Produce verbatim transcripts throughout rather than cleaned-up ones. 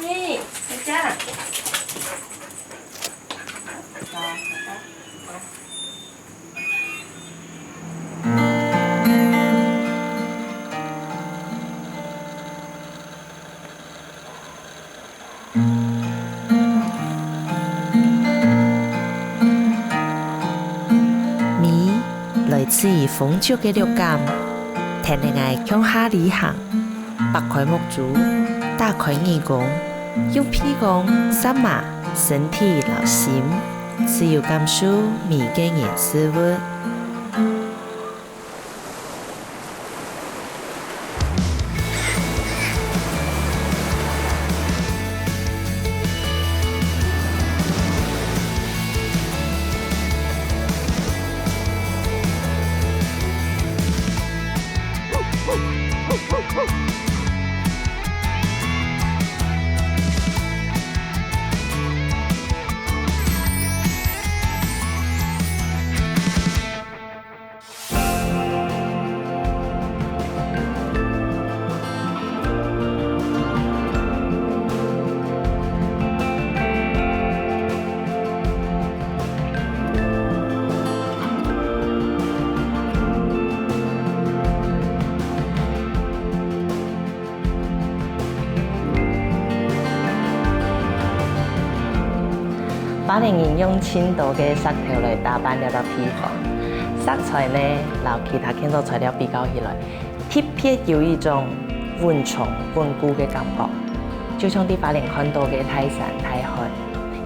你回家。味來自於風俗个六感，跈等𠊎共下旅行。擘開目珠，打開耳公，用鼻公、舌嫲、身體摎心，自由感受每个人事物。 花蓮人用盡多个石頭來打扮這個地方。色彩呢，摎其他建築材料比較起來，特別有一種穩重、穩固个感覺，就像在花蓮看到个大山、大海，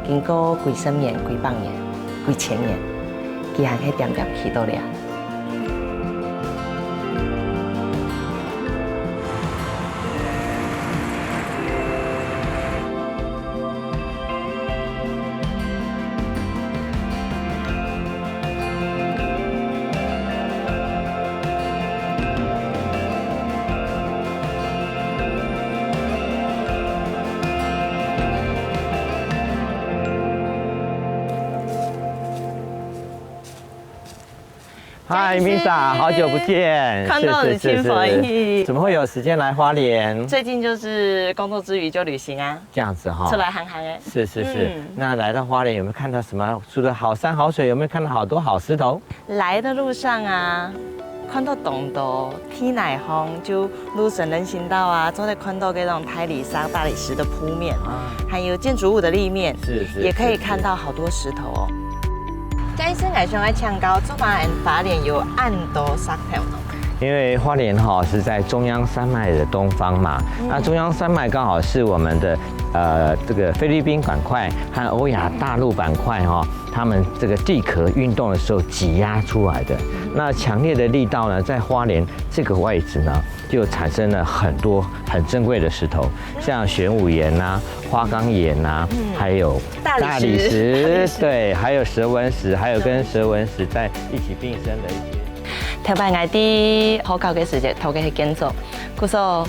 經過幾十年、幾百年、幾千年，佢還係恬恬企到這。 嗨，Misa，好久不见。看到你，是，是，是，真歡喜。怎么会有时间来花莲？最近就是工作之余就旅行啊，这样子哈。出来行行欸。是，是，是。嗯。那来到花莲有没有看到什么？除了好山好水，有没有看到好多好石头？来的路上啊，看到當多，地泥項就路神人行道啊，做得看到這種大理石、大理石的鋪面，啊。還有建築物的立面，是，是，也可以看到好多石頭哦。 這一次𠊎想愛請教，做麼个花蓮有恁多石頭呢？因為花蓮哈是在中央山脈的東方嘛，嗯。那中央山脈剛好是我們的，呃，這個菲律賓板塊和歐亞大陸板塊哈，它們這個地殼運動的時候擠壓出來的。嗯。那強烈的力道呢，在花蓮這個位置呢， 就產生了很多很珍貴的石頭，像玄武岩啊、花崗岩啊，嗯。還有大理石。大理石，大理石。對，還有蛇紋石，還有跟蛇紋石在一起並生的一些。頭擺𠊎在學校个時節，讀个係建築，故所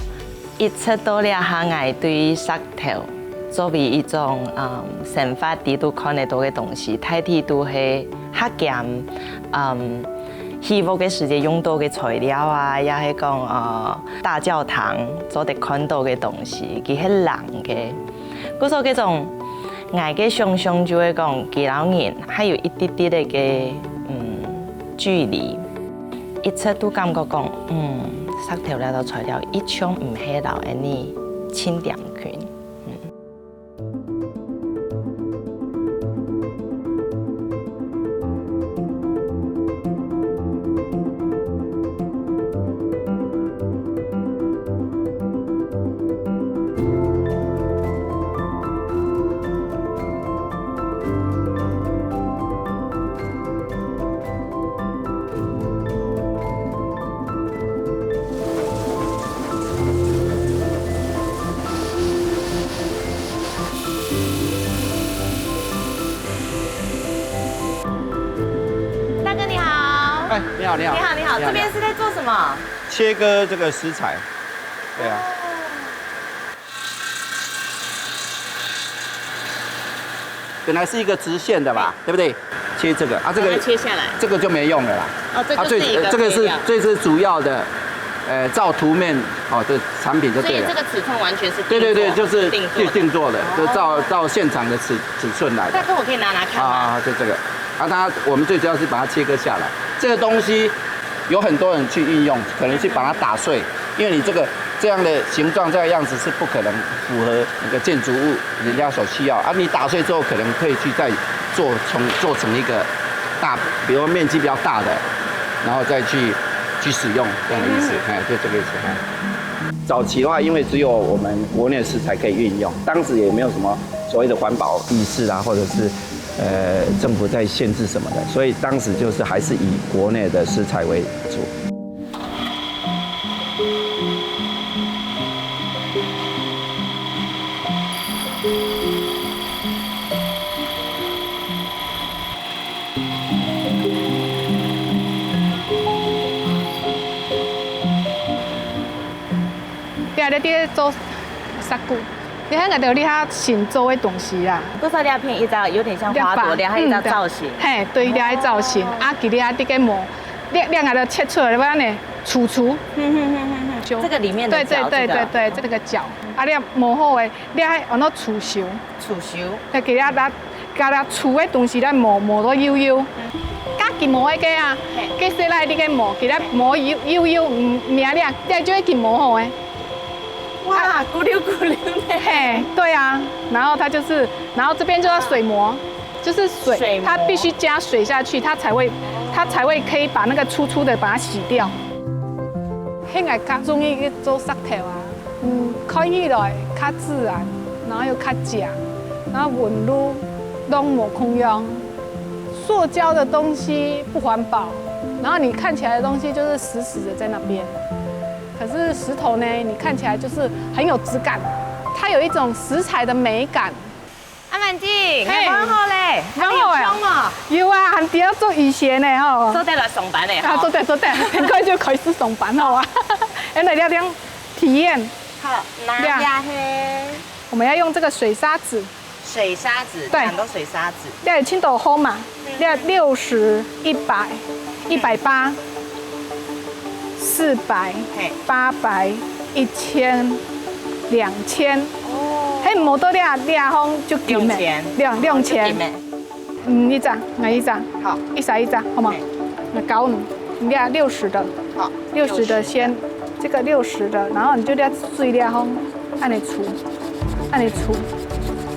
一直到這下，𠊎對石頭作為一種，嗯，生活裡肚看得到个東西，大體都係較兼，嗯， 起屋个時節用到个材料啊，也係講，呃，大教堂做得看到个東西，佢係冷个。故所這種𠊎个想像就係講，佢摎人還有一滴滴个，嗯，距離，一直都感覺講，嗯，石頭這道材料一向毋係摎𠊎等盡貼近。 大哥你好。哎，你好，你好。你好，你好，你好，这边是在做什么？切割这个石材。对啊。哦。本来是一个直线的嘛，对不对？切这个啊，这个把它切下来。这个就没用了啦。哦，这啊，最，就是一个这个是，配料。这是主要的，呃，照图面哦，这产品就对了。所以这个尺寸完全是定做，对对对，就是定做的。定定做的，就照照现场的尺尺寸来的。大哥，我可以拿拿看吗？啊，就这个。啊，它我们最主要是把它切割下来，这个东西有很多人去运用，可能去把它打碎，因为你这个这样的形状、这样样子是不可能符合那个建筑物人家所需要啊。你打碎之后，可能可以去再做成做成一个大，比如面积比较大的，然后再去去使用这样的意思，哎，就这个意思。哎。早期的话，因为只有我们国内的食材可以运用，当时也没有什么所谓的环保意识啊，或者是呃政府在限制什么的，所以当时就是还是以国内的食材为主。你啊，你在做啥个？你看个就你遐新做的东西啦。不是两片一张，有点像花朵，两片一张造型。嘿，对，两个造型，啊，佢你啊，这个模，两两个都切出来，你看呢，粗粗。就这个里面的对对角，这个对对对，这个角，啊，你啊，模好的，你还按照粗修。粗修。对，给它拿，给它粗的东西，咱模模到幼幼。加筋膜的个啊，嘿。给谁来你个模，给它模幼幼幼，嗯，明了，这就会筋膜好诶。哇，咕溜咕溜呢。嘿，对啊，然后它就是，然后这边就要水膜，就是水，水膜。它必须加水下去，它才会，它才会可以把那个粗粗的把它洗掉。现在较中意去做石头啊，嗯，看起来较自然，然后又较靚，然后纹路都无共样。塑胶的东西不环保，然后你看起来的东西就是死死的在那边。 可是石头呢，你看起来就是很有质感，它有一种石材的美感。阿曼姐，嘿，你好好嘞，蛮好哎。还有胸哦。有啊，还得要做雨鞋呢，吼。做得来上班嘞，啊，吼。做得，做得，很快就开始上班，好啊。哎，那要这样体验。好，拿呀嘿。我们要用这个水砂纸，水砂纸，对，很多水砂纸。 你有清楚好嘛？你六十、一百、一百八、四百、嘿。八百、一千、两千。哦。嘿，无到你啊，你啊，好就紧的。两千。两两千。哦，就紧的。嗯，一张，拿一张。好。一张一张，好吗？嘿。那搞你，你啊，六十的。好。六十的先，六十的。这个六十的，然后你就这样碎掉吼。 按呢搓，按呢搓。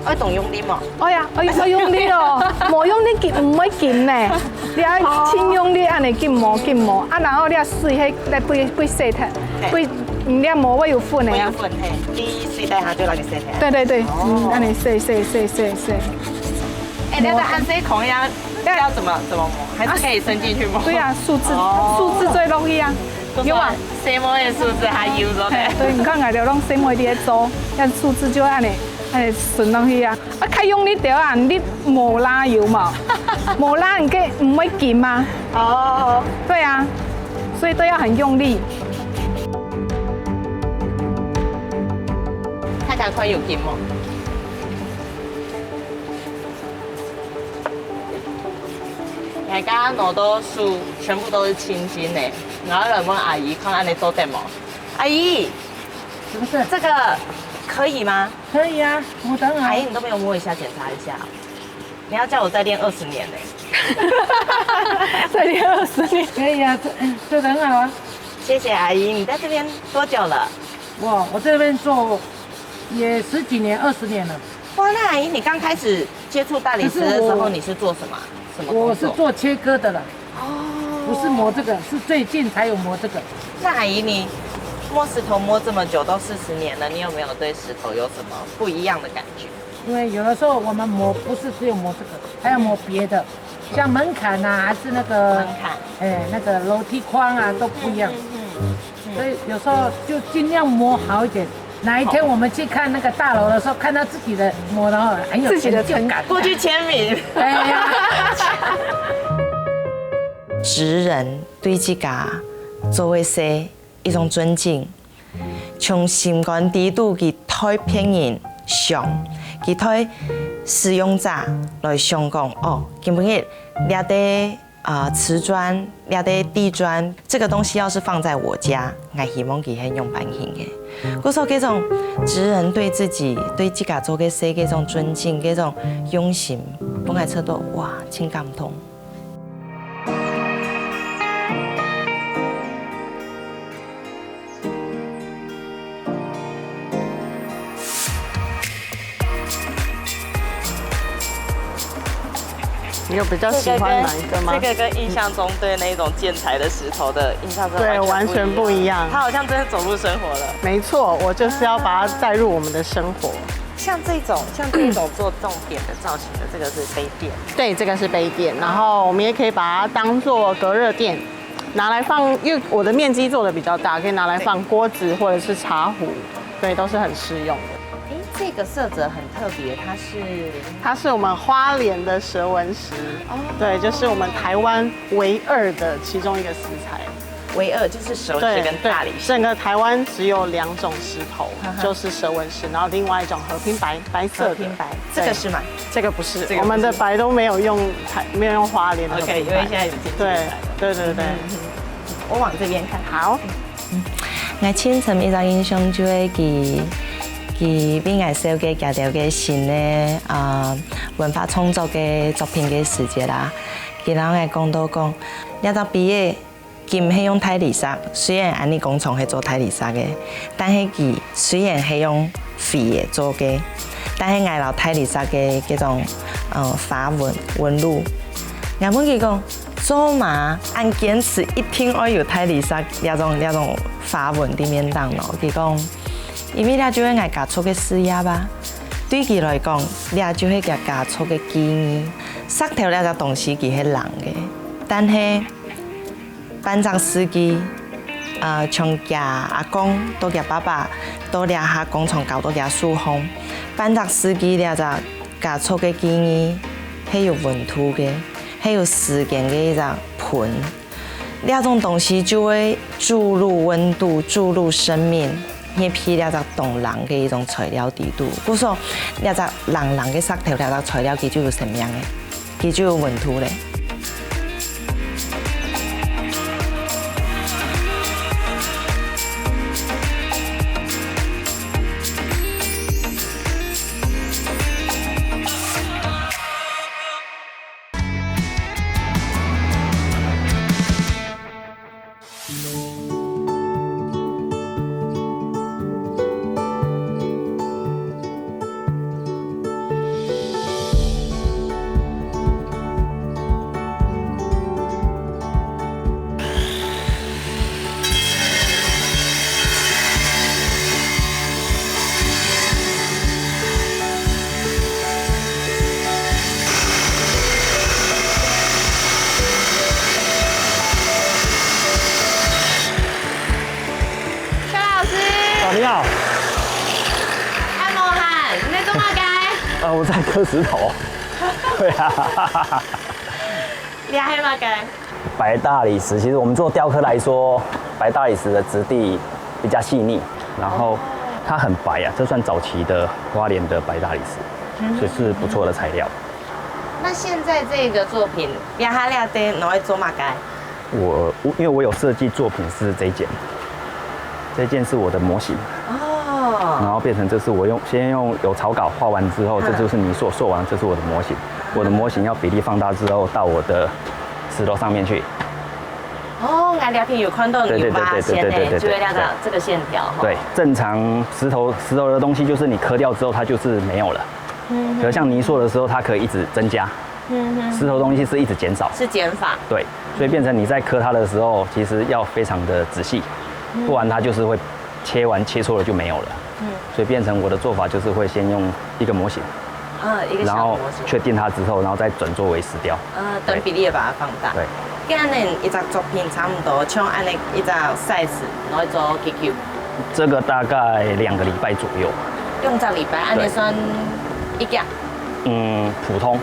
愛當用力無？哎呀，哎，愛用力哦，無用力緊毋會緊呢。你愛盡用力按呢緊摸緊摸，啊，然後你愛水迄來被被洗忒，嘿。被你摸會有粉的呀。會有粉嘿，你水等下就來去洗忒。對對對，哦。嗯，按呢洗洗洗洗洗。哎，那个按這孔要要怎么怎么摸？还是可以伸进去摸？對啊，樹枝，哦。樹枝最容易啊。 有啊。細妹个樹枝還有个。嘿，對，你看，𠊎兜攏細妹佇咧做，該樹枝就按呢，按呢伸落去啊。啊，較用力點啊，你無拉有無？無拉，你个毋會緊嗎？哦。對啊，所以都要很用力。看起來快有緊無？ 大家拿到手全部都是青筋呢，然後來問阿姨看按呢做得無？阿姨，什么事？這個可以嗎？可以啊，我當然。阿姨，你都沒有摸一下，檢查一下？你要叫我再練二十年呢。再練二十年。可以啊，這，嗯，做得很好啊。謝謝阿姨，你在這邊多久了？我，我這邊做也十幾年、二十年了。哇，那阿姨，你剛開始接觸大理石的時候，可是我，你是做什麼？什麼工作？我是做切割的啦。哦。不是磨這個，是最近才有磨這個。那阿姨，你摸石頭摸這麼久，都四十年了，你有沒有對石頭有什麼不一樣的感覺？因為有的時候我們磨不是只有磨這個，還要磨別的，像門檻啊，還是那個，門檻。哎，那個樓梯框啊，都不一樣。嗯，嗯，嗯。 所以有時候就盡量磨好一點。哪一天我們去看那個大樓的時候，看到自己的磨，然後很有成就感。自己的成，過去簽名。哎呀。職人對自家做个事一種尊敬，從心肝底肚佢代別人想，佢代使用者來想講，哦，今晡日這个啊、瓷磚，這个地磚，這个東西要是放在我家，𠊎希望佢係仰般形个。故所這種職人對自己、對自家做个事，這種尊敬，這種用心，分𠊎感覺到哇，盡感動。 你有比较喜欢哪一个吗？这个跟印象中对那种建材的石头的印象中对，完全不一样。它好像真的走入生活了。没错，我就是要把它带入我们的生活。像这种像这种做这种扁的造型的，这个是杯垫。对，这个是杯垫，然后我们也可以把它当做隔热垫，拿来放，因为我的面积做的比较大，可以拿来放锅子或者是茶壶，对，都是很适用的。哎，这个色泽很特别，它是它是我们花莲的蛇纹石，哦对，就是我们台湾唯二的其中一个石材。唯二就是蛇纹石对对跟大理，石。整个台湾只有两种石头哈，哈就是蛇纹石，然后另外一种和平白，白色的。和平白，这个是吗？这个不是，这个不是我们的白都没有用台，没有用花莲的和 OK，平白。因为现在已经进对来了。对对对，我往这边看。好。 𠊎盡深一个印象就係佢，佢分𠊎紹介佢兜个新个啊文化創作个作品个時節啦。佢摎𠊎講到講，這隻杯仔佢毋係用大理石，雖然恁呢工廠係做大理石个，但係佢雖然係用灰仔做个，但係𠊎摎大理石个這種呃花紋紋路。𠊎問佢講， 做麼恁堅持一定愛有大理石這種這種花紋在面頂咯？佢講，因為這就係𠊎家族个事業啊。對佢來講，這就係佢家族个記憶。石頭這隻東西佢係冷个，但係半隻世紀，呃，從佢阿公到佢爸爸，到這下工廠搞到佢手項，半隻世紀這隻家族个記憶係有溫度个。 還有時間个一隻盆。這種東西就會注入溫度、注入生命，入去這隻當冷个一種材料底肚。故所，這隻冷冷个石頭，這隻材料佢就有生命个，佢就有溫度咧。 邱老師，哦，你好。阿毛汗，你在做麼个？呃，我在刻石头。对啊。你还么个？白大理石，其实我们做雕刻来说，白大理石的质地比较细腻，然后它很白啊，这算早期的花莲的白大理石，所以是不错的材料。那现在这个作品，你还了得拿来做么个？我我因为我有设计作品是这一件，这件是我的模型，然哦，后变成这是我用先用油草稿画完之后，嗯这就是泥塑，塑完这是我的模型。我的模型要比例放大之后到我的石头上面去。哦，我两天有看到你对对对发现呢，对对对对就会那个对这个线条哈。对，正常石头石头的东西就是你刻掉之后它就是没有了，嗯可是像泥塑的时候它可以一直增加，嗯哼，石头东西是一直减少。是减法。对，所以变成你在刻它的时候，其实要非常的仔细，不然它就是会切完切错了就没有了。嗯所以变成我的做法就是会先用一个模型，嗯，一个然后小模型。确定它之后，然后再转作为石雕。嗯，等比例也把它放大。对，这样呢，一只作品差不多像按呢一只 size，然后做几久？这个大概两个礼拜左右。用一个礼拜，按呢对算一个嗯，普通。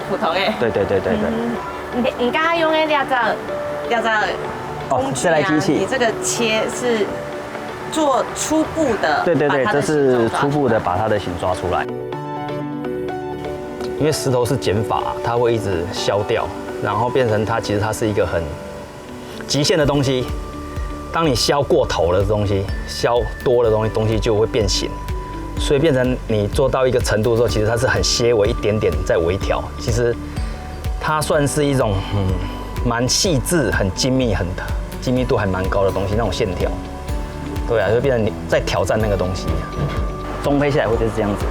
普通的。对对对对对。嗯，你你刚刚用的那只那只哦工具啊，这台机器你这个切是做初步的，对对对，把它的这是形状抓初步的把它的形抓出来。因为石头是减法，它会一直消掉，然后变成它其实它是一个很极限的东西。当你削过头的东西，削多的东西，东西就会变形，所以变成你做到一个程度之后，其实它是很些微一点点在微调。其实它算是一种嗯蛮细致、很精密、很精密度还蛮高的东西，那种线条。对啊，就变成你在挑战那个东西。中胚下来会就是这样子。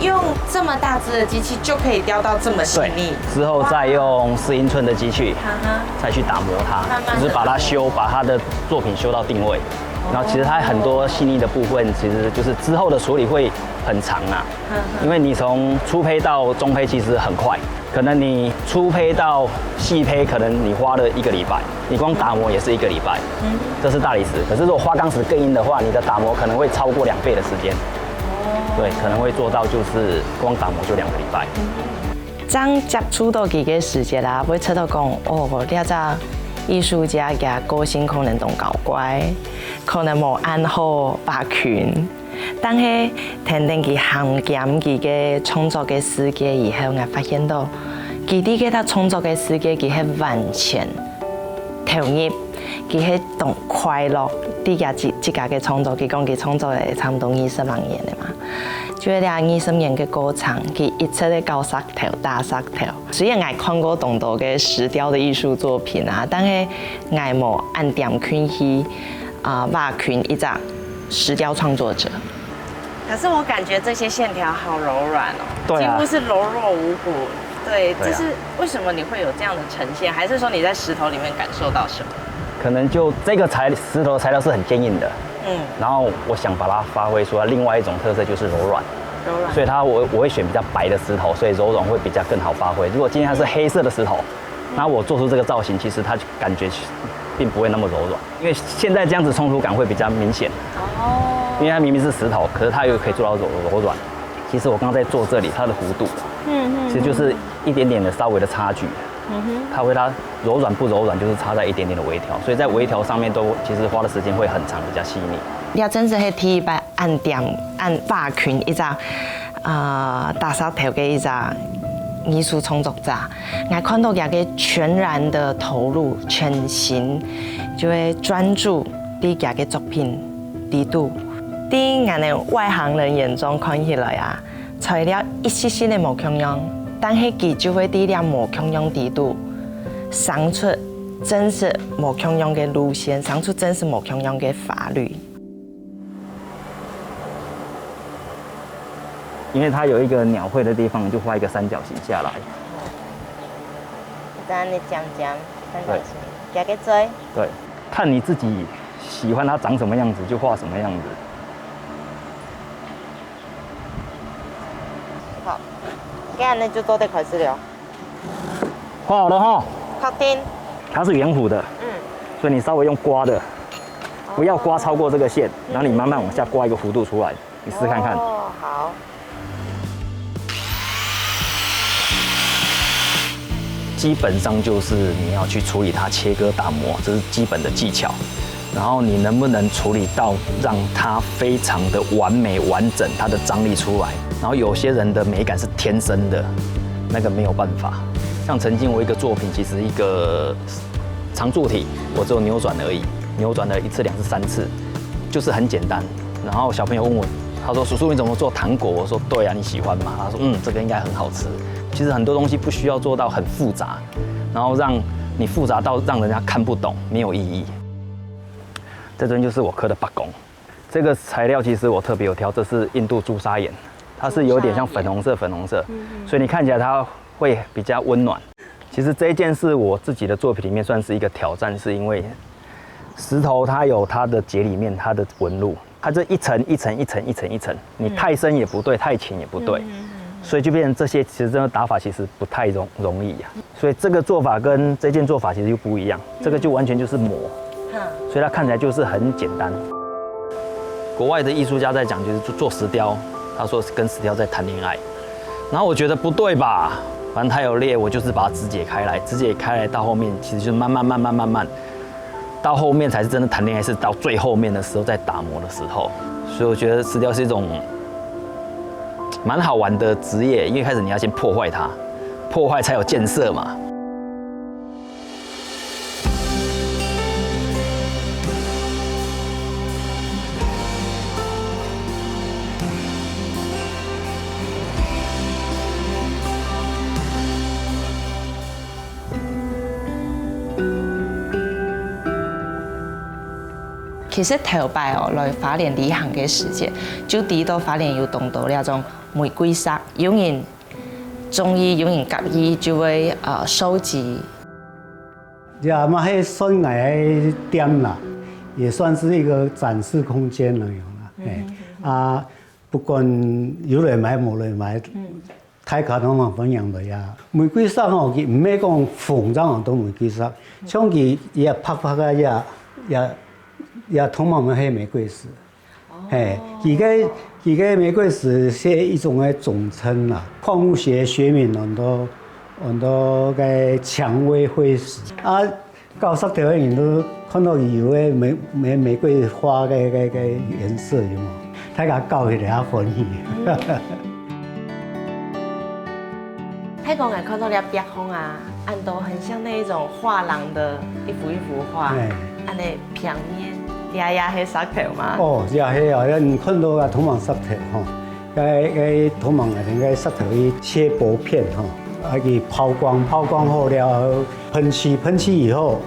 用这么大只的机器就可以雕到这么细对，腻。之后再用四英寸的机器哈哈，再去打磨它，慢慢地就是把它修，把它的作品修到定位。然后其实它很多细腻的部分，其实就是之后的处理会很长啊。因为你从初胚到中胚其实很快，可能你初胚到细胚，可能你花了一个礼拜，你光打磨也是一个礼拜，这是大理石。可是如果花岗石更硬的话，你的打磨可能会超过两倍的时间，对，可能会做到就是光打磨就两个礼拜。刚接触到佢个時節啦，會知道講，哦，這隻藝術家佢个個性可能當搞怪，可能無恁好把控。但係等等佢行兼佢个創作个世界以後，𠊎發現到，佢在佢个創作个世界，佢係完全投入，佢係當快樂。在佢自自家个創作，佢講佢創作了差不多二十零年了嘛，就係這二十年个過程，佢一直在搞石頭、打石頭。雖然𠊎看過當多个石雕的藝術作品啊，但係𠊎無恁點進去啊，挖掘一隻石雕創作者。可是我感覺這些線條好柔軟哦，對啊幾乎是柔弱無骨。對，對啊這是為什麼你會有這樣的呈現？還是說你在石頭裡面感受到什麼？可能就这个材石头材料是很坚硬的，嗯，然后我想把它发挥出来另外一种特色，就是柔软。柔软。所以它我我会选比较白的石头，所以柔软会比较更好发挥。如果今天它是黑色的石头，那我做出这个造型，其实它就感觉并不会那么柔软，因为现在这样子冲突感会比较明显。哦，因为它明明是石头，可是它又可以做到柔柔软。其实我刚刚在做这里，它的弧度，嗯嗯，其实就是一点点的稍微的差距。它会它柔软不柔软，就是差在一点点的微调，所以在微调上面都其实花的时间会很长，比较细腻。這真正係第一擺恁點恁挖掘一隻，呃，打石頭个一隻藝術創作者。𠊎看到佢个全然的投入、全心，就會專注在佢个作品裡肚。在𠊎等外行人眼中看起來啊，材料一息息的無共樣，但係佢就會在這無共樣裡肚，生出真實無共樣的路線，生出真實無共樣的花蕊。因为它有一个鸟喙的地方，你就画一个三角形下来。等你講講，三角形，加个嘴。对，看你自己喜欢它长什么样子，就画什么样子。好，這樣呢就做得開始了。画好了哈，確定？它是圆弧的，嗯，所以你稍微用刮的，不要刮超过这个线，然后你慢慢往下刮一个弧度出来，你试看看。哦，好。基本上就是你要去处理它切割打磨，这是基本的技巧。然后你能不能处理到让它非常的完美完整，它的张力出来？然后有些人的美感是天生的，那个没有办法。像曾经我一个作品，其实一个长柱体，我只有扭转而已，扭转了一次、两次、三次，就是很简单。然后小朋友问我，他说：“叔叔，你怎么做糖果？”我说：“对啊，你喜欢吗？”他说：“嗯，这个应该很好吃。”其实很多东西不需要做到很复杂，然后让你复杂到让人家看不懂，没有意义。这尊就是我刻的八公，这个材料其实我特别有挑，这是印度朱砂岩，它是有点像粉红色粉红色，所以你看起来它会比较温暖。其实这一件是我自己的作品里面算是一个挑战，是因为石头它有它的节理面，它的纹路，它这一层一层一层一层一层，你太深也不对，太浅也不对，所以就变成这些其实真的打法其实不太容容易啊。所以这个做法跟这件做法其实又不一样，这个就完全就是磨，所以它看起来就是很简单。国外的艺术家在讲，就是做做石雕，他说跟石雕在谈恋爱，然后我觉得不对吧，反正它有裂，我就是把它肢解开来，肢解开来到后面其实就慢慢慢慢慢慢，到后面才是真的谈恋爱，是到最后面的时候在打磨的时候，所以我觉得石雕是一种蛮好玩的职业，因为开始你要先破坏它，破坏才有建设嘛。其實頭擺哦，來花蓮旅行个時節，就知道花蓮有當多這種玫瑰色，有人中意，有人合意，就會呃收集。這嘛係算𠊎个店啦，也算是一個展示空間那樣啦。嘿，啊，不管有人買無人買，大家都蠻歡迎个呀。玫瑰色吼，佢毋係講紅正好多玫瑰色，像佢也白白个也也也通常係玫瑰色。 嘿，佢个佢个玫瑰石係一種个總稱啦，礦物學學名安到安到个蔷薇灰石。啊，搞石頭个人都看到佢有个玫玫玫瑰花个个个顏色有無？大家搞起來也歡喜。 係講𠊎看到這壁畫啊，恁多很像那一種畫廊的一幅一幅畫，哎。恁呢平面，這也係石頭嗎？哦，這係啊，你看到啊，通常石頭吼，該該通常啊，應該石頭去切薄片吼，啊，去拋光，拋光後了，噴漆，噴漆以後，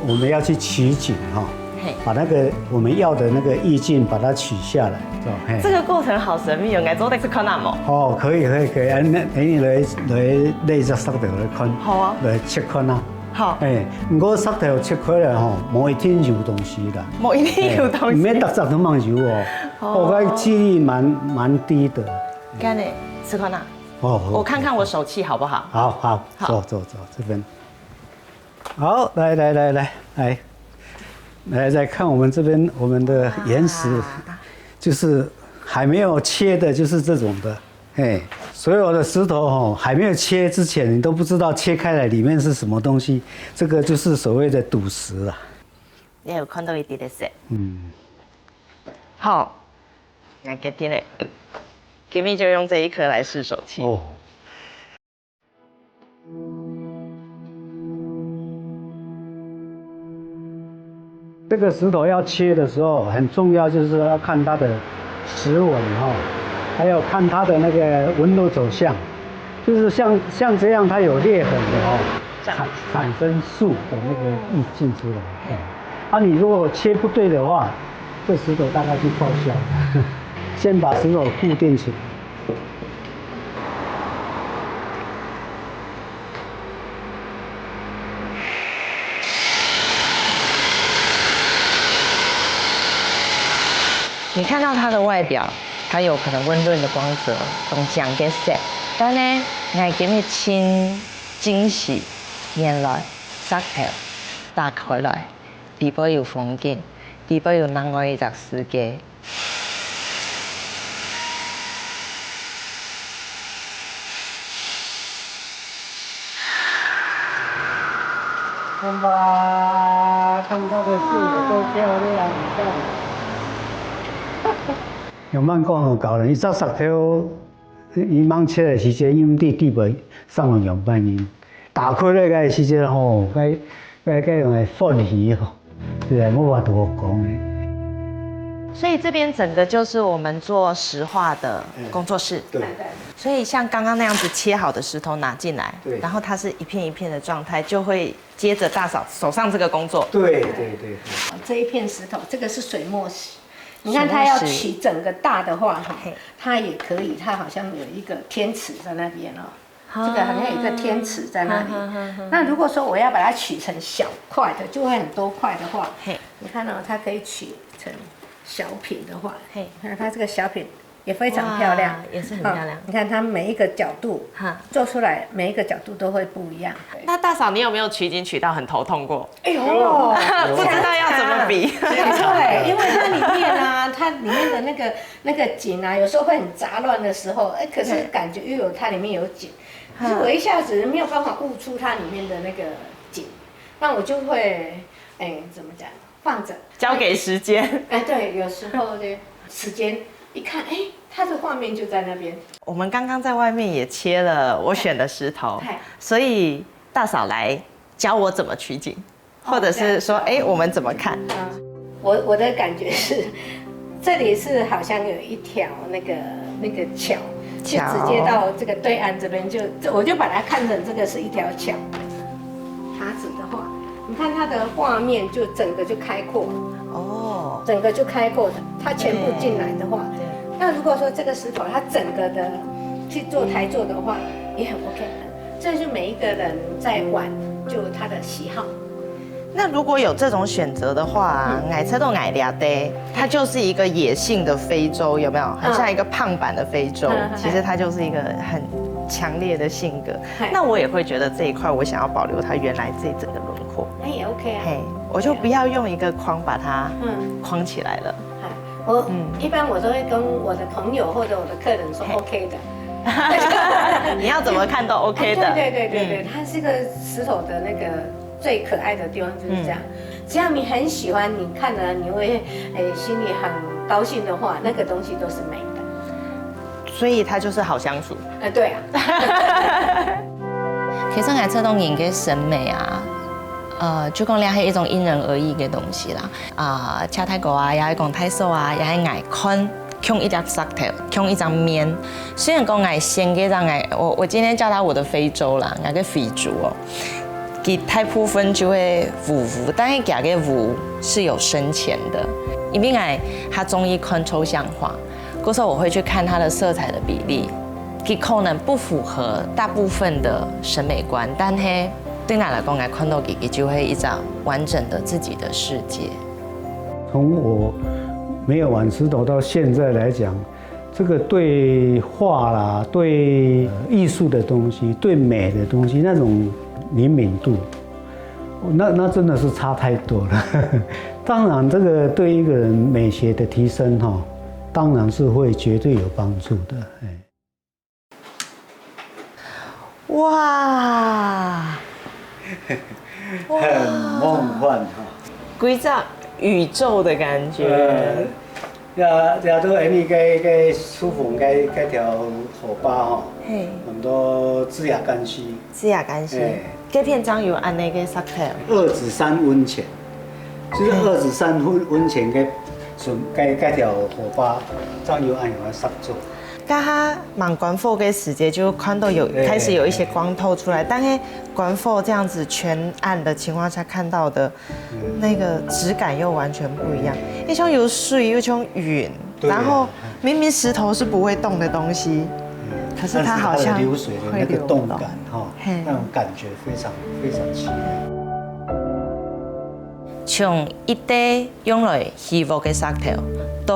我們要去取景哈，嘿。把那個我們要的那個意境把它取下來，是吧？嘿。這個過程好神秘哦，𠊎做得去看下無？哦，可以可以可以，啊，那那你來來拿隻石頭來看，好啊。來切看啊。好。哎，毋過石頭切開來吼，無一定有東西的。無一定有東西。哎，毋免逐隻都吂有哦。哦。哦，該機率蠻蠻低的。這樣呢，試看啊。哦，好。我看看我手氣好不好？好好，好。走走走，這邊。 好，來來來來來，來再看我們這邊我們的岩石，哇。就是還沒有切的，就是這種的，嘿，所有的石頭吼，還沒有切之前，你都不知道切開來裡面是什麼東西，這個就是所謂的赌石啊。你有看到一點點色？嗯。好，來，決定了，今日就用這一顆來試手氣。哦。 這個石頭要切的時候，很重要就是要看它的石紋哈，還有看它的那個紋路走向，就是像像這樣它有裂痕的哈，產產生樹的那個意境出來。啊，你如果切不對的話，這石頭大概就報銷。先把石頭固定起來。 你看到它的外表，它有可能溫潤的光澤，同靚个色，但呢，𠊎今日盡驚喜，原來石頭打開來，裡背有風景，裡背有另外一隻世界。 看吧，看它的樹有多漂亮，你看。用慢工好搞的，一隻石頭，佢吂切个時節，因為地地位上有兩半音。打開來个時節吼，該該該用个歡喜吼， 對啊，無法度講呢。所以這邊整個就是我們做石化的工作室。對，所以像剛剛那樣子切好的石頭拿進來，對然後它是一片一片的狀態，就會接著大嫂手上這個工作。對對對對，这一片石头，这个是水墨石。你看它要取整个大的话，哈嘿，它也可以，它好像有一个天池在那边哦。啊这个好像有一个天池在那里哈哈哈哈。那如果说我要把它取成小块的，就会很多块的话，嘿，你看哦，它可以取成小品的话，嘿你看它这个小品也非常漂亮哇，也是很漂亮哦你看它每一个角度哈做出来，每一个角度都会不一样。那大嫂，你有沒有取景取到很頭痛過？哎呦，不知道要怎麼比。对，因为它里面啊，它里面的那个那个景啊，有时候会很杂乱的时候，哎，可是对感觉又有它里面有景，可是我一下子没有办法悟出它里面的那个景，那我就会，哎，怎么讲，放着。交給時間。哎，对，有时候呢，时间一看，哎，它的画面就在那边。我们刚刚在外面也切了我选的石头，嗨。所以大嫂来教我怎么取景，哦，或者是说，这样子。哎，我们怎么看？嗯，我我的感觉是，这里是好像有一条那个那个桥，就直接到这个对岸这边，就我就把它看成这个是一条桥。塔子的话，你看它的画面就整个就开阔了。哦。整个就开阔的，它全部进来的话，对。那如果说这个石头它整个的去做台座的话，也很 OK。这就每一个人在玩，就他的喜好。那如果有这种选择的话，嗯。矮车都矮俩的，它就是一个野性的非洲，有没有？很像一个胖版的非洲，嗯。其实它就是一个很强烈的性格。嗨。那我也会觉得这一块，我想要保留它原来这整个轮廓。那也 OK 啊。嘿，我就不要用一个框把它嗯。框起来了。嗨，我嗯。一般我都会跟我的朋友或者我的客人说 OK 的。你要怎么看都 OK 的。对对对对对，嗯。它是个石头的那个最可爱的地方就是这样。嗯。只要你很喜欢，你看了你会，哎，心里很高兴的话，那个东西都是美的。所以它就是好相处。呃，对啊。其实矮车都人个审美啊，呃，就讲这是一种因人而异的东西啦。啊，车太高啊，也是讲太瘦啊，也是矮看。 像一粒石頭，像一张面。虽然讲矮仙个张矮，我我今天叫它我的非洲啦，那个非洲哦，佢大部分就会糊糊，但是佢个糊是有深浅的，因为矮他中意看抽象化，故所我会去看它的色彩的比例，佢可能不符合大部分的审美观，但是对我来讲，我看到佢，佢就会一张完整的自己的世界。从我没有玩石头到现在来讲，这个对画啦，对，呃，艺术的东西，对美的东西，那种灵敏度，那，那真的是差太多了。当然，这个对一个人美学的提升，哈，当然是会绝对有帮助的。哎。 哇，很梦幻哈。规只宇宙的感觉。呃，也也都因为个个书房个个条河巴吼，嘿。很多枝桠干溪。枝桠干溪，嘿。这片上有安那个石头。二指山温泉，就是二指山温温泉个，个个条河巴，上有安有个石头。 刚刚蛮光复个时节，就看到有，对，开始有一些光透出来，但是光复这样子全暗的情况下看到的，嗯。那个质感又完全不一样。一像有水，又像云，对。然后明明石头是不会动的东西，嗯。可是它好像但是它的流水的那个动感，会流动。哈，嘿。那种感觉非常非常奇妙。从一堆 用来起屋个石头，到，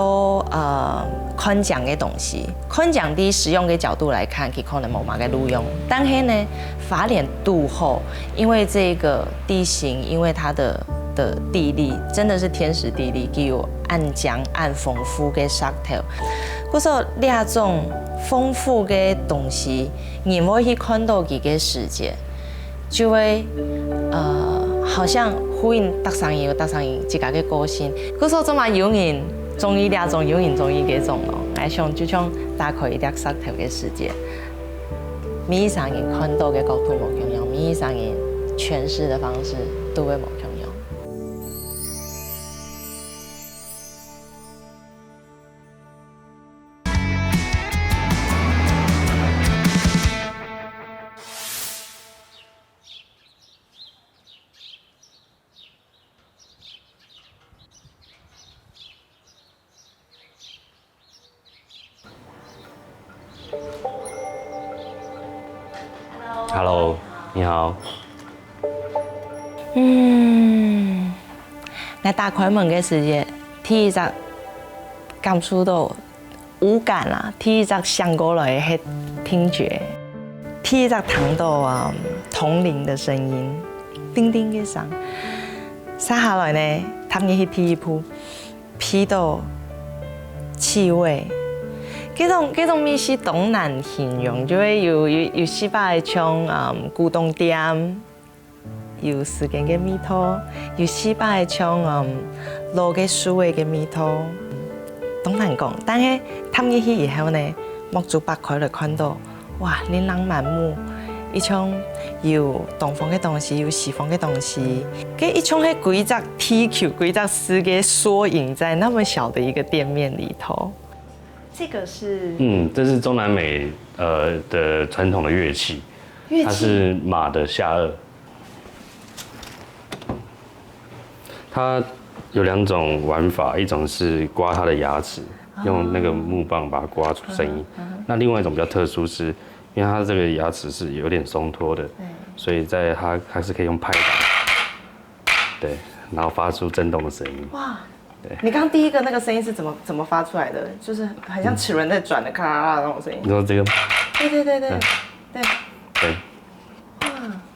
呃，看景个东西。看景对使用个角度来看，佢可能无么个路用。但是呢，花莲堵好，因为这个地形，因为它的，的地利，真的是天时地利，佢有恁靚恁丰富个石头。故所，这种丰富个东西，人会去看到佢个时节， 就会，呃，好像呼应逐儕人有逐儕人自家个个性。故所做嘛有人中意这种，有人中意这种咯。来想就像打开一粒石头个世界，每一个人看到个角度无共样，每一个人诠释的方式都会无共样。 Hello，你好。嗯，𠊎打开门个时节，第一只感受到 五感啊，第一只想过来个系听觉，第一只听到啊，铜铃的声音，叮叮个声。接下来呢，踏入去第一步，鼻到气味。这种，这种味是当难形容，就会有，有，有时候像，嗯，古董店， 有时间个味道，有時擺像，嗯，老个樹仔个味道。當難講，但係踏入去以後呢，目珠擘開來看到，哇，琳琅滿目，一種有東方个東西，有西方个東西，該一種係歸隻地球、歸隻世界縮影在那麼小的一個店面裡頭。這個是，嗯，這是中南美呃的傳統的樂器，樂器，它是馬的下頚。它有兩種玩法，一種是刮它的牙齿，用那個木棒把它刮出聲音。那另外一種比較特殊是，因為它這個牙齒是有點鬆脫的，所以在它它是可以用拍打，對，然後發出震動的聲音。哇，對，你剛剛第一個那個聲音是怎麼怎麼發出來的？就是很像齒輪在轉的，咔啦啦那種聲音。你說這個？對對對對对，对，哇，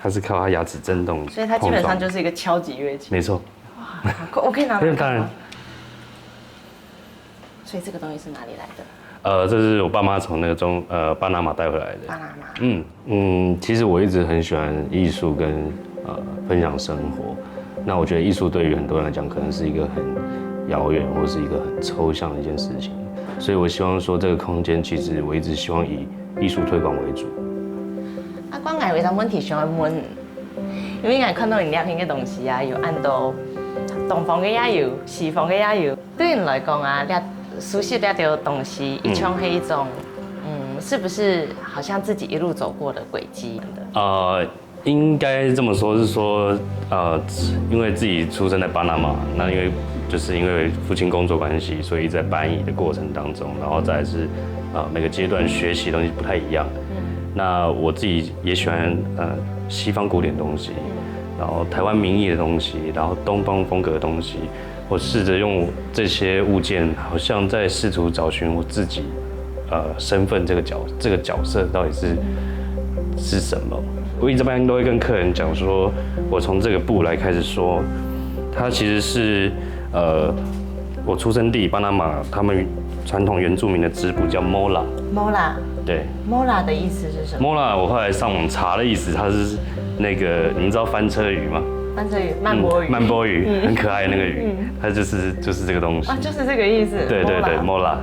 它是靠它牙齿震动，所以它基本上就是一个敲击乐器。没错。哇，好酷！我可以拿来看吗？当然。所以这个东西是哪里来的？呃，这是我爸妈从那个中呃巴拿马带回来的。巴拿马。嗯嗯，其实我一直很喜欢艺术跟呃分享生活。那我觉得艺术对于很多人来讲，可能是一个很遥远或是一个很抽象的一件事情。所以我希望说，这个空间其实我一直希望以艺术推广为主。啊，刚才有一个问题想要问，因为我看到你两片个东西啊，有按到东方个也有，西方个也有。对你来讲啊，这熟悉这条东西，一向是一种，嗯，是不是好像自己一路走过的轨迹的？呃，应该这么说，是说，呃，因为自己出生在巴拿马，那因为就是因为父亲工作关系，所以一直在搬移的过程当中，然后再来是，呃，每个阶段学习的东西不太一样。那我自己也喜欢呃西方古典东西，然后台湾民艺的东西，然后东方风格的东西，我试着用这些物件，好像在试图找寻我自己，呃，身份这个角这个角色到底是是什么。我一般都会跟客人讲说，我从这个布来开始说，它其实是呃我出生地巴拿马，他们传统原住民的织布叫 mola。 Mola。 对。 Mola 的意思是什么？ Mola 我后来上网查的意思，它是那个你们知道翻车鱼吗？翻车鱼，曼波鱼。嗯，曼波鱼，嗯，很可爱的那个鱼，嗯，它就是就是这个东西。啊，就是这个意思。对对对， mola。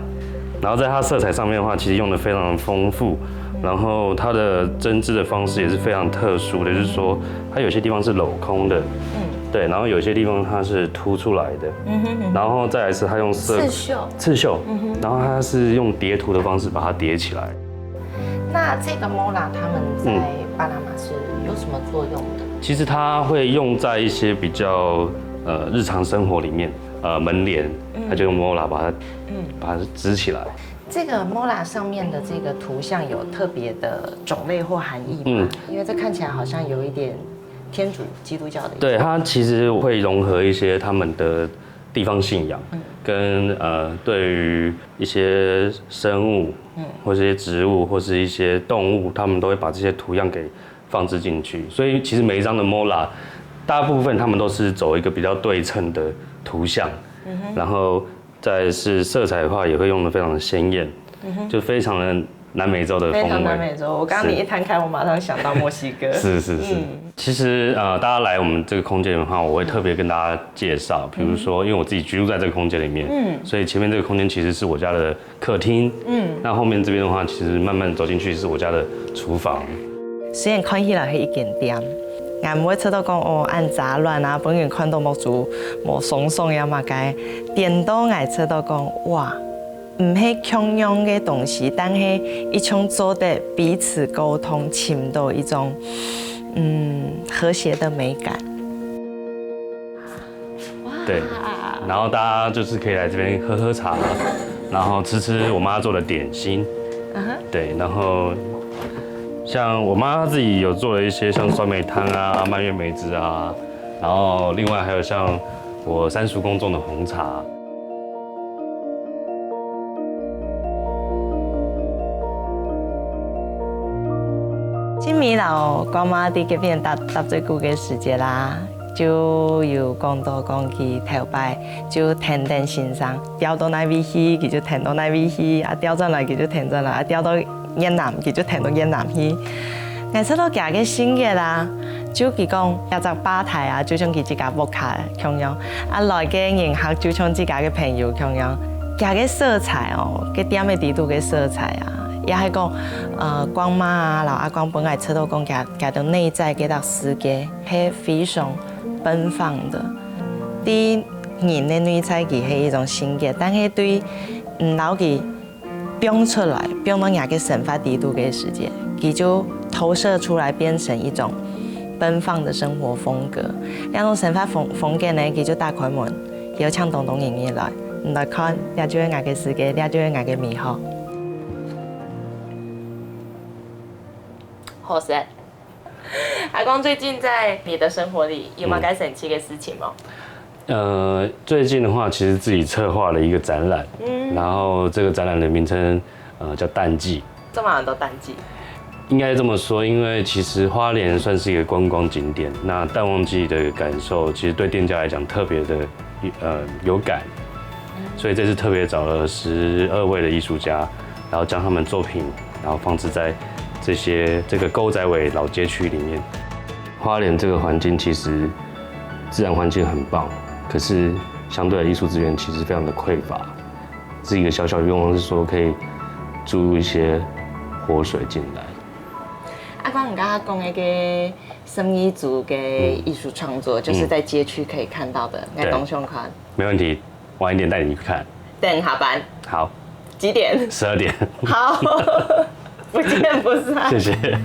然后在它色彩上面的话，其实用的非常的丰富，然后它的针织的方式也是非常特殊的，就是说它有些地方是镂空的，嗯，对，然后有些地方它是凸出来的，嗯哼，然后再来是它用刺绣，刺绣，嗯哼，然后它是用叠涂的方式把它叠起来。那这个 mola 他们在巴拿马是有什么作用的？其实它会用在一些比较呃日常生活里面，呃门帘，它就用 mola 把它嗯把它支起来。这个 mola 上面的这个图像有特别的种类或含义吗？嗯，因为这看起来好像有一点天主基督教的意思。对，它其实会融合一些他们的地方信仰，跟呃对于一些生物，或是一些植物，或是一些动物，他们都会把这些图样给放置进去。所以其实每一张的 mola，大部分他们都是走一个比较对称的图像，然后再是色彩的话，也会用的非常的鲜艳，就非常的南美洲的风味。非常南美洲。我刚刚你一摊开，我马上想到墨西哥。是是是。其实呃，大家来我们这个空间的话，我会特别跟大家介绍，比如说，因为我自己居住在这个空间里面，嗯，所以前面这个空间其实是我家的客厅，嗯，那后面这边的话，其实慢慢走进去是我家的厨房。虽然看起来是一间店， 𠊎毋會覺得講哦恁雜亂啊，分人看到目珠無爽爽呀麼个，顛倒𠊎覺得講哇，毋係共樣个東西，但係一種做得彼此溝通，尋到一種嗯和諧的美感。对，然后大家就是可以来这边喝喝茶，然后吃吃我妈做的点心。对，然后像我妈自己有做了一些像酸梅汤啊、蔓越莓汁啊，然后另外还有像我三叔公种的红茶。今晡日摎乾媽在這片搭搭最久个時節啦，就有講到講佢頭擺就跈等先生，調到哪位去，佢就跈到哪位去，啊調轉來佢就跈轉來，啊調到越南，佢就跈到越南去。𠊎知道佢个性格啊，就佢講，這隻吧台啊，就像佢自家屋下共樣，啊來个人客就像自家个朋友共樣，佢个色彩哦，个店个底肚个色彩啊，也係講，呃，光媽啊，摎阿光本來知道講佢佢个內在个世界係非常奔放的。對人个內在佢係一種性格，但係對，嗯，摎佢放出來，放到若个生活底肚个時節，佢就投射出來變成一種奔放的生活風格。這種生活風風格呢，佢就打開門，邀請當多人入來，你來看，這就係𠊎个世界，這就係𠊎个美好。好食。阿光最近在你的生活裡有沒有該神奇的事情嗎？呃，最近的話，其實自己策劃了一個展覽，嗯，然後這個展覽的名稱，呃，叫淡季。這麼多淡季？應該這麼說，因為其實花蓮算是一個觀光景點，那淡旺季的感受，其實對店家來講特別的，呃，有感，所以這次特別找了十二位的藝術家，然後將他們作品，然後放置在這些這個古早味老街區裡面。花蓮這個環境其實自然環境很棒，可是相對的藝術資源其實非常的匱乏。是一個小小的願望，是說可以注入一些活水進來。阿光，你剛剛講那個生意組的藝術創作，就是在街區可以看到的，那東西看。沒問題，晚一點帶你去看。等下班。好。几点？十二点。好，不见不散。谢谢。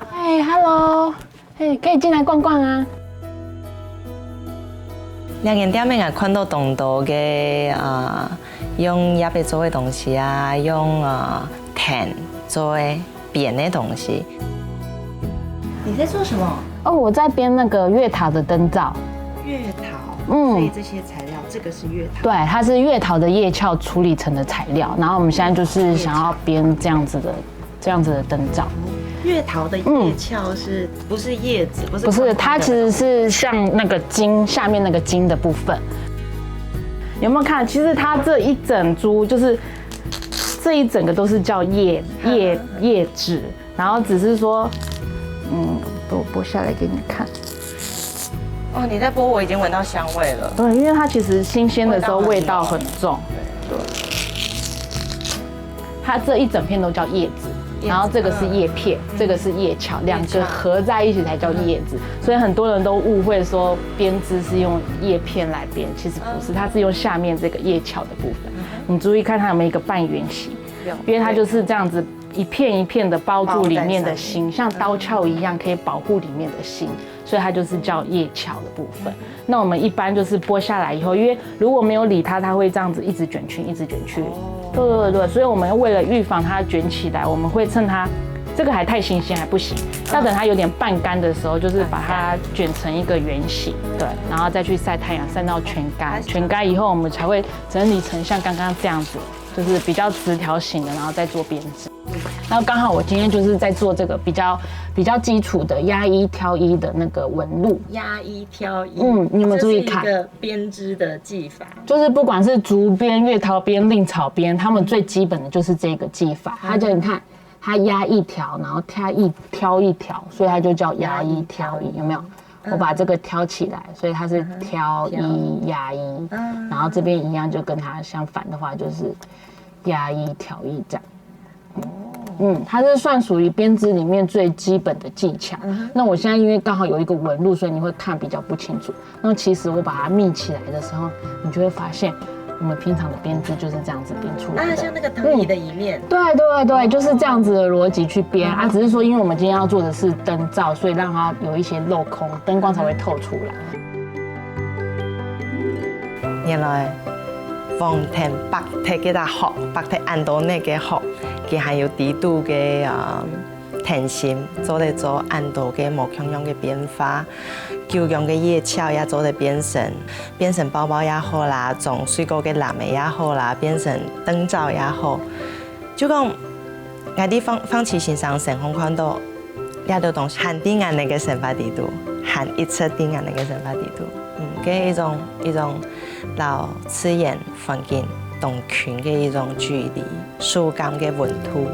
嗨，Hello，嘿，可以进来逛逛啊。两间店面啊，看到当多个啊，用叶仔做个东西啊，用啊藤做个编个东西。你在做什么？哦，我在编那个月桃的灯罩。月桃，嗯所以这些材料，这个是月桃。对，它是月桃的叶鞘处理成的材料，然后我们现在就是想要编这样子的这样子的灯罩。月桃的叶鞘是、不是叶子？不是不是，空空的它其实是像那个茎下面那个茎的部分。有没有看？其实它这一整株就是这一整个都是叫叶叶叶子，然后只是说，嗯，我剥下来给你看。哦，你在剥，我已经闻到香味了。对，因为它其实新鲜的时候味道很重。对，它这一整片都叫叶子，叶子然后这个是叶片，这个是叶鞘，两个合在一起才叫叶子。所以很多人都误会说编织是用叶片来编，其实不是，它是用下面这个叶鞘的部分。你注意看它有没有一个半圆形？有因为它就是这样子一片一片的包住里面的包在上心，像刀鞘一样可以保护里面的心，所以它就是叫叶鞘的部分。那我们一般就是剥下来以后，因为如果没有理它，它会这样子一直卷曲，一直卷曲。对对对，所以我们为了预防它卷起来，我们会趁它这个还太新鲜还不行，要等它有点半干的时候，就是把它卷成一个圆形，对，然后再去晒太阳，晒到全干，全干以后我们才会整理成像刚刚这样子，就是比较直条形的，然后再做编织。然后刚好我今天就是在做这个比较比较基础的压一挑一的那个纹路。压一挑一，嗯你有没有注意看这是一个编织的技法？就是不管是竹编、月桃编、蔺草编，他们最基本的就是这个技法。它就你看，它压一条，然后挑一挑一条，所以它就叫压一挑一，有没有？我把这个挑起来，所以它是挑一压一，然后这边一样就跟它相反的话，就是压一挑一这样。嗯，它是算属于编织里面最基本的技巧。那我现在因为刚好有一个纹路，所以你会看比较不清楚。那其实我把它密起来的时候，你就会发现，我们平常的编织就是这样子编出来的。啊，像那个藤椅的椅面。对对对，就是这样子的逻辑去编啊，只是说，因为我们今天要做的是灯罩，所以让它有一些镂空，灯光才会透出来。原来黄藤白铁个大学，白铁安多那个学，佢还有底肚个啊，誠心，做得做恁多个無共樣个變化，九樣个夜校也做得變成，變成包包也好啦，裝水果个籃仔也好啦，變成燈罩也好。就講，𠊎在方方奇先生身上看到，這兜東西還在𠊎等个生活裡肚，還一直在𠊎等个生活裡肚。嗯，該一種一種摎自然環境當近个一種距離。 手感个溫度。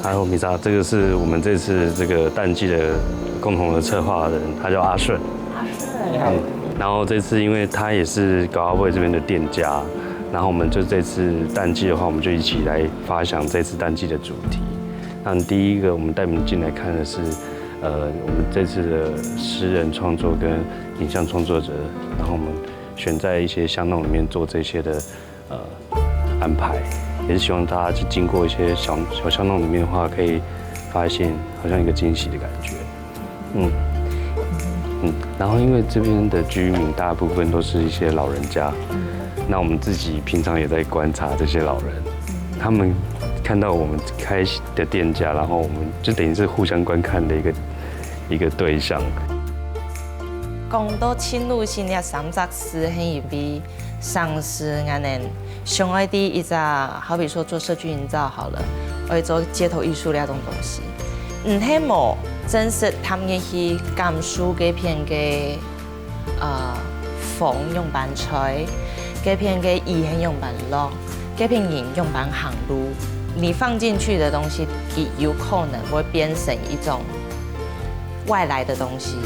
Hello，米莎，这个是我们这次这个淡季的共同的策划人，他叫阿顺。阿顺。嗯，然后这次因为他也是高阿贝这边的店家，然后我们就这次淡季的话，我们就一起来发想这次淡季的主题。那第一个，我们带你们进来看的是，呃，我们这次的诗人创作跟影像创作者，然后我们选在一些巷弄里面做这些的呃安排，也是希望大家去经过一些小小巷弄里面的话，可以发现好像一个惊喜的感觉。嗯嗯，然后因为这边的居民大部分都是一些老人家，那我们自己平常也在观察这些老人，他们看到我们开的店家，然后我们就等于是互相观看的一个一个对象。 講到侵入性這三隻字，係因為上次𠊎等想愛在一隻，好比說做社區營造好了，愛做街頭藝術這種東西，毋係無真實踏入去感受該片个，呃，風仰般吹，該片个雨係仰般落，該片人仰般行路，你放進去的東西，佢有可能會變成一種外來的東西。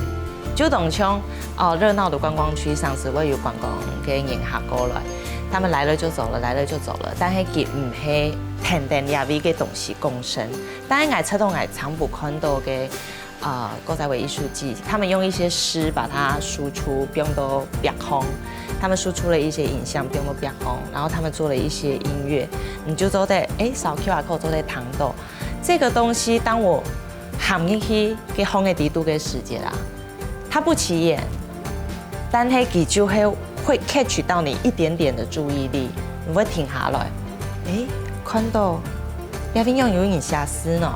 就等於像，哦，熱鬧的觀光區，常時會有觀光个人客過來，他們來了就走了，來了就走了，但係佢毋係跈等這位个東西共生。但係𠊎知道𠊎常不看到个，呃，古早味藝術祭，他們用一些詩把它輸出，放到壁項，他們輸出了一些影像，放到壁項，然後他們做了一些音樂，你就做得，誒，掃 Q R code 做得聽到。這個東西，當我行入去該項个底肚个時節啦， 它不起眼，但係佢就會會 catch 到你一點點的注意力，你會停下來，誒，看到這片仰有人寫詩呢，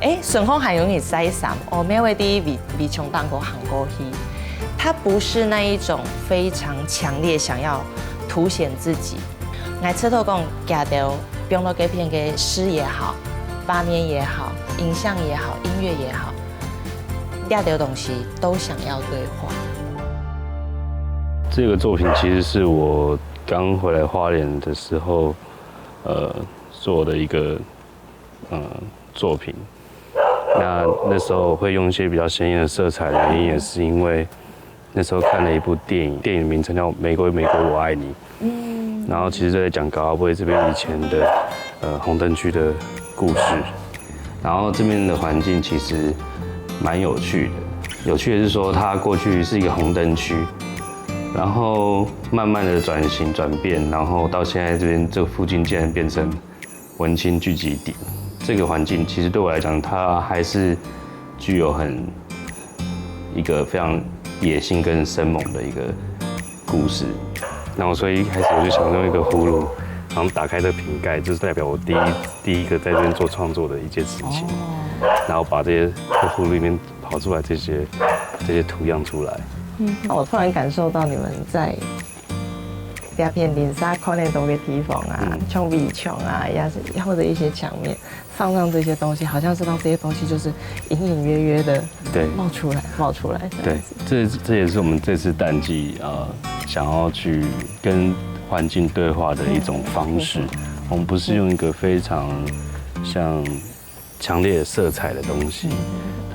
誒，順風還有人曬衫，哦，乜會在圍圍牆頂高行過去。它不是那一種非常強烈想要凸顯自己， 𠊎知道講，佢兜放到該片个詩也好，畫面也好，影像也好，音樂也好，這兜東西都想要對話。这个作品其实是我刚回来花莲的时候，呃，做的一个呃作品。那那时候会用一些比较鲜艳的色彩的原因，也是因为那时候看了一部电影，电影名称叫《玫瑰玫瑰我爱你》。嗯，然后其实就在讲高阿贝这边以前的呃红灯区的故事。然后这边的环境其实蛮有趣的，有趣的是说它过去是一个红灯区，然后慢慢的转型转变，然后到现在这边这附近竟然变成文青聚集地。这个环境其实对我来讲，它还是具有很一个非常野性跟生猛的一个故事。然后所以一开始我就想用一个葫芦，然后打开这瓶盖，就是代表我第一第一个在这边做创作的一件事情。然后把这些这葫芦里面跑出来这些这些图样出来。嗯，我突然感受到你们在这片林沙看得到的地方啊，嗯，像围墙啊，也是或者一些墙面，放上这些东西，好像是让这些东西就是隐隐约约的对冒出来，冒出来。对，这这也是我们这次淡季呃想要去跟环境对话的一种方式。我们不是用一个非常像强烈的色彩的东西，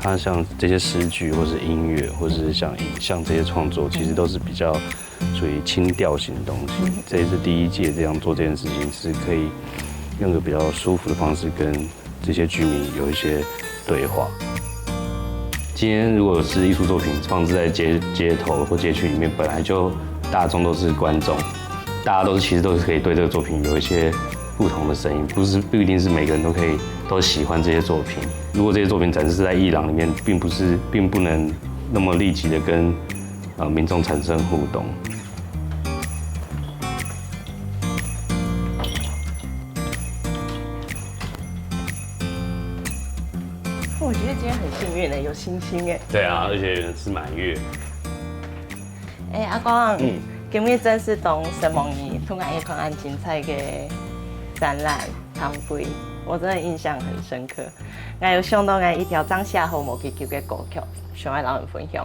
它像这些诗句，或是音乐，或者是像影像这些创作，其实都是比较属于轻调型的东西。这一次第一届这样做这件事情，是可以用个比较舒服的方式跟这些居民有一些对话。今天如果是艺术作品放置在街街头或街区里面，本来就大众都是观众，大家都是其实都是可以对这个作品有一些不同的声音，不是不一定是每个人都可以都喜欢这些作品。如果这些作品展示在艺廊里面，并不是并不能那么立即的跟呃民众产生互动。我觉得今天很幸运的，有星星哎。对啊，而且是满月。哎，阿光，嗯今日真是當承蒙你，同𠊎一看恁精彩个展覽參觀，我真的印象很深刻。𠊎有想到𠊎一條正寫好無幾久个歌曲，想愛摎你分享。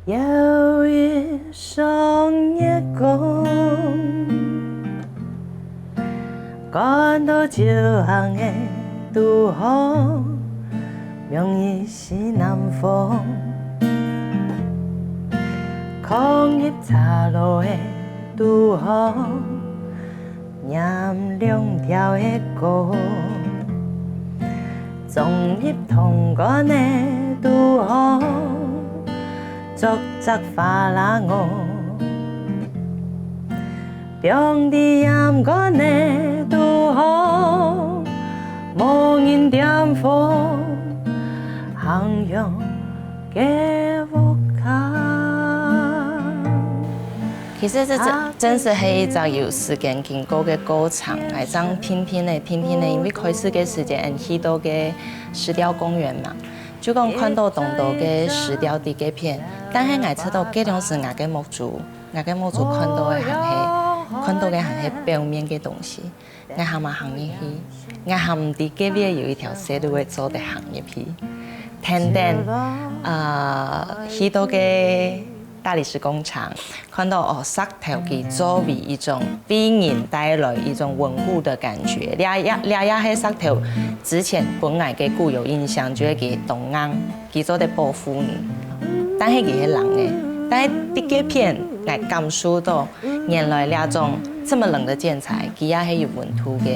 有一雙月光，看到朝行个堵好，明日西南風，空入茶路个堵好，念兩條个歌，種入糖罐个堵好，捉隻花剌仔。 放佇鹽罐个堵好，無人點火，行向个屋下。其實這真真係係一隻有時間經過个過程，𠊎正定定仔、定定仔，因為開始个時間，𠊎去到个石碉公園嘛，就講看到當多个石碉在該片，但係𠊎知道該當時𠊎个目珠 𠊎个目珠看到个還係看到个還係表面个東西，𠊎還吂行入去，𠊎還毋知隔壁有一條細路仔做得行入去。跈等，呃，去到个大理石工廠，看到哦，石頭佢作為一種為人帶來一種穩固的感覺。這也這也係石頭之前分𠊎个固有印象，就係佢當硬。 佢做得保護你，但係佢係冷个。但係在該片，𠊎感受到原來這種這麼冷的建材，佢也係有溫度个。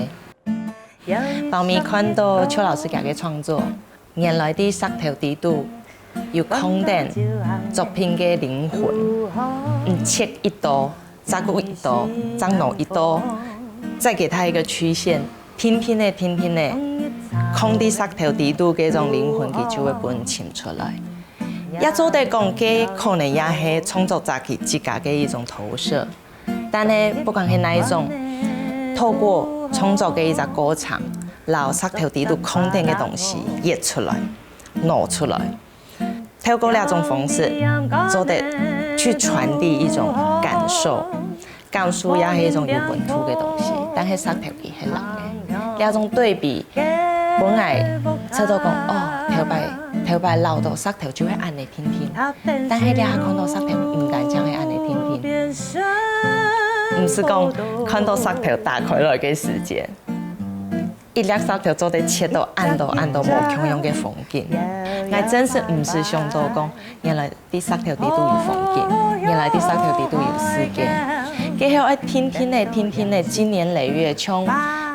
包尾看到邱老師佢个創作，原來在石頭底肚有囥等作品个靈魂，你切一刀， 再過一刀，再挪一刀，再給它一個曲線，定定仔、定定仔，囥在石頭底肚該種靈魂，佢就會分你尋出來。也做得講，該可能也係創作者佢自家个一種投射。但係不管係哪一種，透過創作个一隻過程，摎石頭底肚囥等个東西挖出來、挪出來。 透過這種方式，做得去傳遞一種感受，感受也係一種有溫度个東西，但係石頭佢係冷个。這種對比，本來知道講，哦，頭擺頭擺恅到石頭就會恁仔定定，但係這下看到石頭毋單淨係恁仔定定，毋係講看到石頭打開來个時間， 一粒石頭做得切到恁多恁多無共樣个風景。𠊎真實毋識想到講，原來在石頭底肚有風景，原來在石頭底肚有世界。該後愛定定仔、定定仔，經年累月，像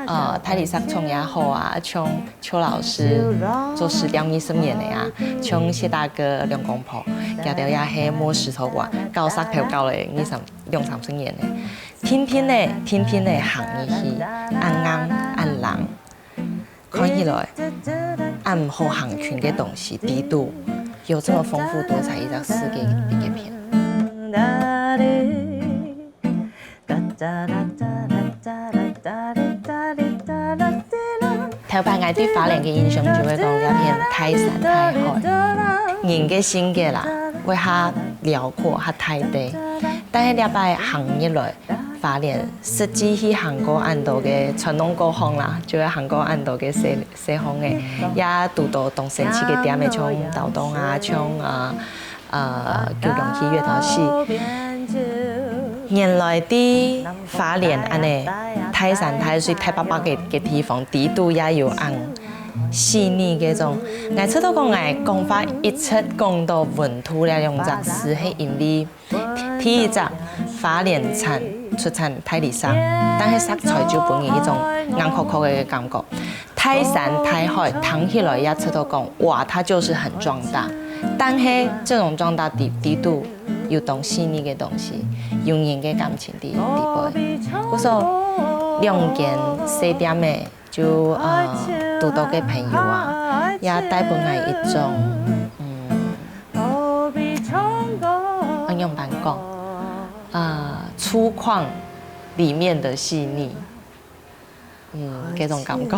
呃大理石廠也好啊，像邱老師做石雕二十年个啊，像謝大哥、梁公婆，佢兜也係磨石頭啊，搞石頭搞了二三兩三十年个。 定定仔、定定仔行入去，恁硬、恁冷，看起來恁毋好行近个東西，底肚有這麼豐富多彩一隻世界在該片。 頭擺𠊎對花蓮个印象就會講這片大山大海，人个性格啦，會較遼闊、較大地。但係這擺行入來花蓮，實際去行過恁多个，全攏過項啦，就會行過恁多个細細項个，也堵到當神奇个店仔，像豆東啊，像啊 呃，九龍戲月桃戲。原來在花蓮恁仔大山大水大伯伯个个地方，底肚也有恁細膩个種。𠊎知道講𠊎講話一直講到溫度這兩隻字，係因為第一隻花蓮產出產大理石，但係石材就分人一種硬殼殼个感覺。 大山大海聽起來也知道講，哇，它就是很壯大。但係這種壯大底底肚有當細膩个東西，有人个感情在裡背。故所兩間細店仔就呃堵到个朋友啊，也帶分𠊎一種嗯，仰般講啊，粗獷裡面的細膩，嗯，這種感覺。